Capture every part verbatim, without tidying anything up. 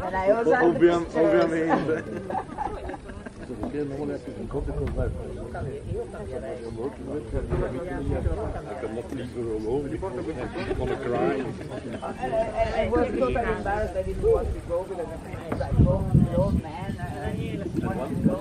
Ovviamente. I was totally embarrassed. I didn't want to go because I was like, "Oh, the old man, uh, wants to go."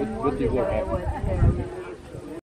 What, what do you want?